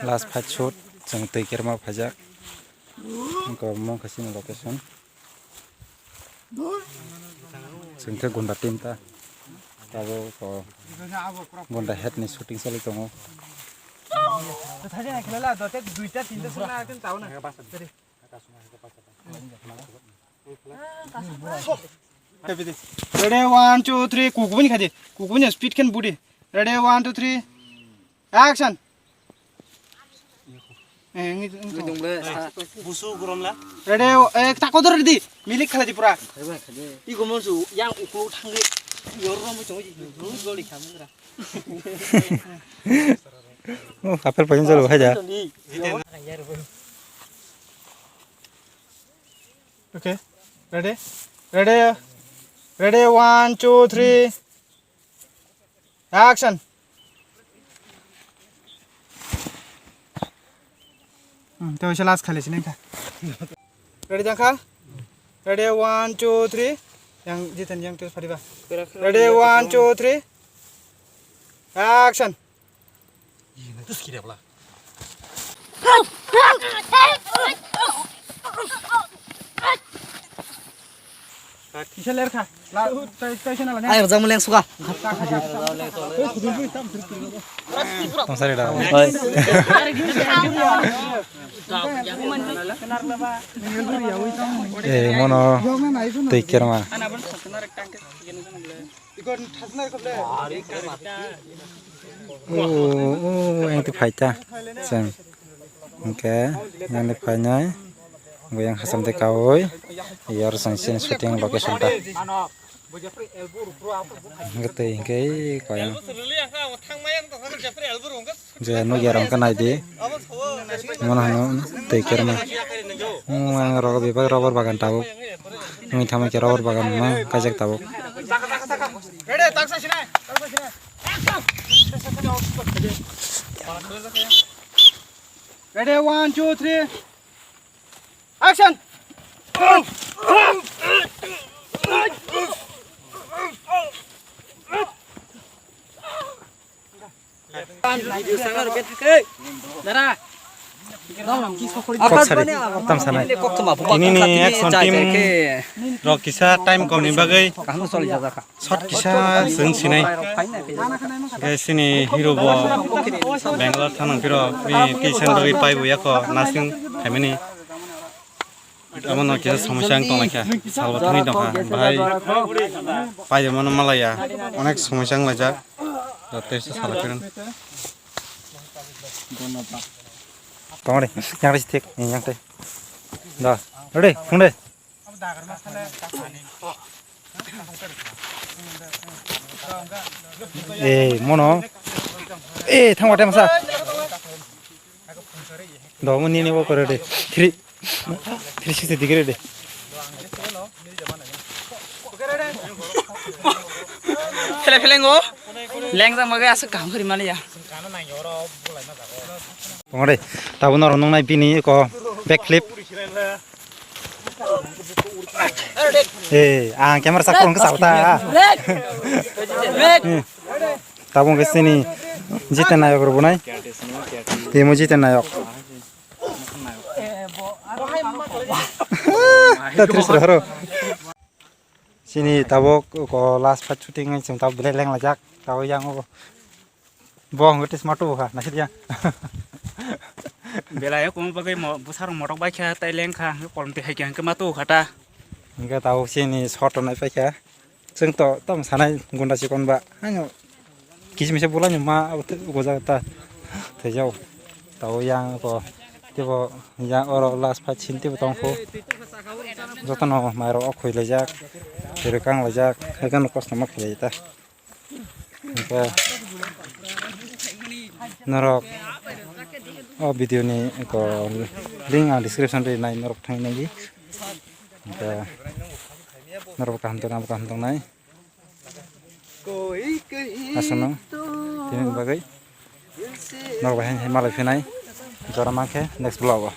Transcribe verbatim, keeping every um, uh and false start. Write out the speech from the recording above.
Last fight shoot, chwng twi kerma phaijak. Wngkha omo wngkha chini location. Chwng khe Gunda team ta. Tabuk o Gunda head ni shooting choli tongo. Ready, one, two, three, kukubuni khadi. Kukubuni speed khen budi. Ready, one, two, three, action. Eh, ngi, ngi. Busu goromla. Ready, eh, tako dor ready. Milik khala di pura. Khadi. I gomon su yang uklo thangri. Yor rom chong ji. Gol gol khamra. Oh, apel paling jalo hai ja. Okay. Ready? Ready? Ready? One, two, three. Action. Hmm, to isa last khali sini kha. Ready jangkha? Ready, one, two, three. Yang Jiten, yang tu pariba. Ready, one, two, three. Action. Kisa ler kha. La, tai, tai sana la ne. Ayo, jang muleng suka. Tong sari da. Oi. Eh, mono tei kerma. O, o, yang ti phaita. Chwng. Hwnkhe, yang ni phainai. Bo yang hacham de kaui. Yor chwng chini shooting location ta. Hwnkhe tei hwnkhe koyang. Je nukya rok khe nai di. Mono hwno tei kerma. Ang rok bebak rubber bagan tabuk. Wngwi thangma khe rubber bagan ma kaijak tabuk. Ready, one, two, three. Action! Kok sari, tam sanai. Tini ni action team rok kisa time kom ni bagwi shot kisa chwng sinai. Hwnkhe chini hero bo Bangalore thang nang phiro, bini twi san bagwi pai bo yako nursing khaimani. Abono kisa somosya wng tonglaikha, salbo thangwi tongkha, bahai paidimano malaya, onek somosya wnglaijak, joto se salai phirwng. Tongre, yang ri thik, yang tei. Da, ready, phung de. Eh, mono. Eh, thangma tem sa. Do mo nini wo kore de. Three, three sixty degree de. Phele phele ngo. Lengjak magai aswk kaham khari maliya. Tongre, tabuk norok nungnai bini ko back flip. Eh, ang camera sak phone ke salta. Tabung ke sini Jiten Nayok rok bunai. Timo Jiten Nayok. Ta tris ro horo. Sini tabuk ko last fight shooting ngai sing tabuk belai leng lajak. Tabuk yang o. Bo hwngo tei sma tubu kha, naisik ya. Belai o kwbangma bagwi mo-, bwsarok motok bai kha, tei leng kha, hwnkhai kolom twi hai kha, hwnkhai ma tubu kha ta. Hwnkhai tabuk chini shot rwnai pai kha. Chwng to tamo sanai gunda chikon ba. Ano kisi misa bula ni ma abo tei goja ta. Thai jao. Tabuk yang ko teibo yang oro last fight scene teibo tong kho. Jotono mairok o khoi laijak. Tei rwkang laijak. Hai kheno kosto ma khlai ta. Hingke norok o video ni ko link ang description ri nai norok thang nai di. Hingke norok kaham tong, kaham tong nai. Aswkno tini bagwi norok bai hai malai phinai jora mankhe next vlog o.